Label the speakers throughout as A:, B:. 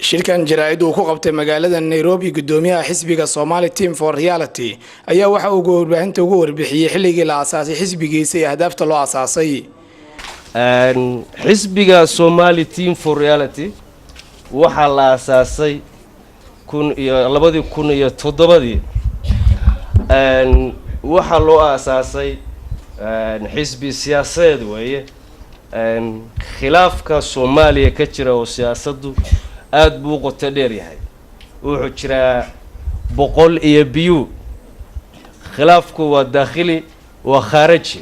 A: Shirkan jaraa'id uu ku qabtay magaalada Nairobi gudoomiyaha xisbiga Somali Team for Reality ayaa waxa uu warbaahinta ugu warbixiyey xilligii la asaasay xisbigiisa iyo ahdaafta loo asaasay.
B: Xisbiga Somali Team for Reality waxaa la asaasay kun iyo 2007-dii. Waxaa loo aasaasay xisbi siyaasadeed weeye. Khilaafka Soomaaliya ka jira oo siyaasaddu aada buu u qoto dheer yahay, wuxuu jiraa 100 iyo biyu. Khilaafku waa daakhili, waa khaaraji.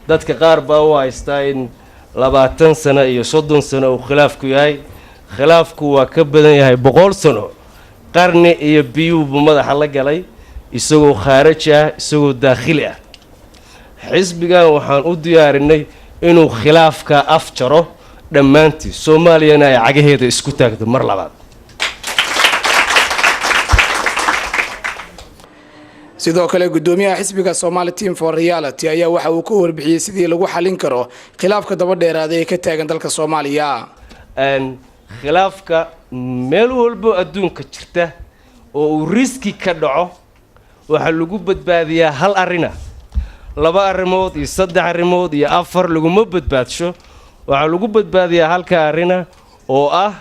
B: Dadka qaar baa u haystaa in 20 sano iyo 30 sano uu khilaafku yahay. Khilaafku waa ka badan yahay 100 sano, qarni iyo biyuu buu madaxa la galay, isagoo khaaraji ah, isagoo daakhili ah. Xisbigan waxaan u diyaarinay inuu khilaafka afjaro dhammaantii, Soomaaliyana ay cagaheeda isku taagto mar labaad.
A: Sidoo kale, gudoomiyaha xisbiga Somali Team for Reality ayaa waxa uu ka warbixiyey sidii lagu xalin karo khilaafka daba dheeraaday ee ka taagan dalka Soomaaliya.
B: Khilaafka meel walbo adduunka jirta oo uu risk ka dhaco, waxaa lagu badbaadiyaa hal arrina. Laba arrimood iyo saddex arrimood iyo afar laguma badbaadsho. Waxaa lagu badbaadiyaa halka arrina oo ah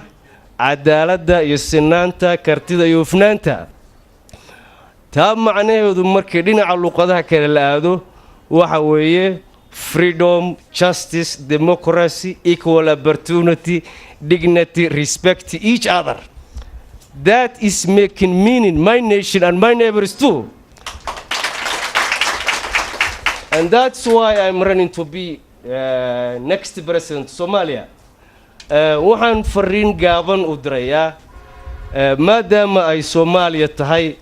B: cadaaladda iyo sinaanta, kartida iyo hufnaanta. Taa macnaheedu markii dhinaca luqadaha kale la aado waxa weeye freedom, justice, democracy, equal opportunity, dignity, respect each other. That is making meaning my nation and my neighbors too, and that's why I'm running to be next president Somalia. Waxaan fariin gaaban u dirayaa, maadaama ay Soomaaliya tahay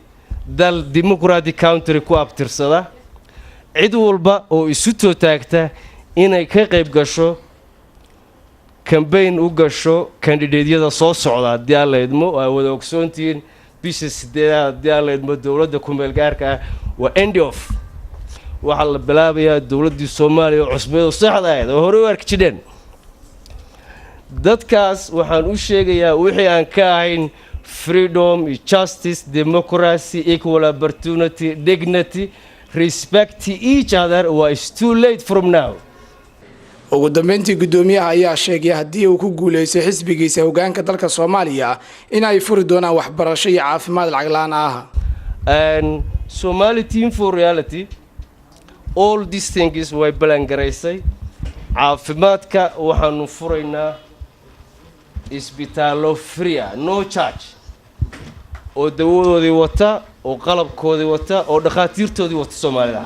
B: dal democratic country ku abtirsada, cid walba oo isu too taagta inay ka qayb gasho, campaign u gasho candidate-yada soo socda, haddii aan la idmo, aa wada ogsoontihiin, bisha 8aad, haddii aan la idmo, dowladda kumeel gaarka ah waa end of. Waxaa la bilaabayaa dowladdii Soomaaliya oo cusbeed oo saxda ahayd oo horey u arki jidheen. Dadkaas waxaan u sheegayaa, wixii aan ka ahayn freedom, justice, democracy, equal opportunity, dignity, respect each other, waa is too late from now.
A: Ugu dambeyntii, guddoomiyaha ayaa sheegay haddii uu ku guuleystay xisbigiisa hogaanka dalka Soomaaliya in ay furi doonaan waxbarasho iyo caafimaad lacag la'aan ah.
B: And Somali Team for Reality, all these things way balan garaysay. Caafimaadka waxaanu furaynaa isbitaallo free ah, no charge, oo dawadoodii wata, oo qalabkoodii wata, oo dhakhaatiirtoodii wata Soomaalida.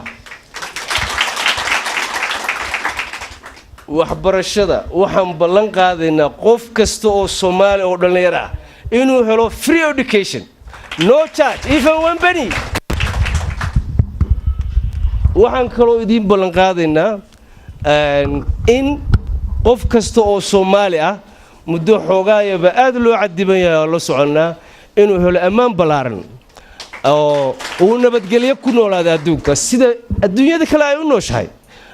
B: Waxbarashada waxaan ballan qaadaynaa qof kasta oo Soomaali oo dhallinyaro ah inuu helo free education, no charge, even one penny. Waxaan kaloo idiin ballan qaadaynaa in qof kasta oo Soomaali ah, muddo xoogaayaba aada loo cadiban yahay oo la soconnaa, inuu helo ammaan ballaaran oo uu nabadgelyo ku noolaada adduunka sida adduunyada kale ay u nooshahay.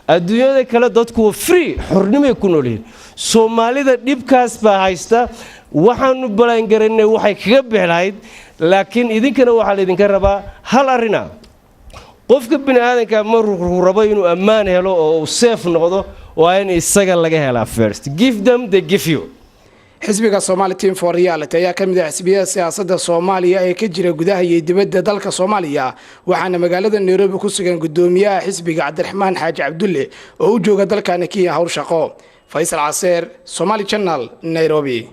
B: Adduunyada kale dadku free, xornimay ku nool yihiin. Soomaalida dhibkaas baa haysta. Waxaanu ballaangaraynay waxay kaga bixi lahayd, laakiin idinkana waxaa laydinka rabaa hal arrina. Qofka bini aadanka maruu rabo inuu ammaan helo oo uu safe noqdo, waa in isaga laga helaa first. Give them, they give you.
A: Xisbiga Somali Team for Reality ayaa ka mid ah xisbiyada siyaasadda Soomaaliya ee ka jira gudaha iyo dibadda dalka Soomaaliya, waxaana magaalada Nairobi ku sugan guddoomiyaha xisbiga, Cabdiraxmaan Xaaji Cabdulle, oo u jooga dalkani Kenya howl shaqo. Faysal Caseer, Somali Channel, Nairobi.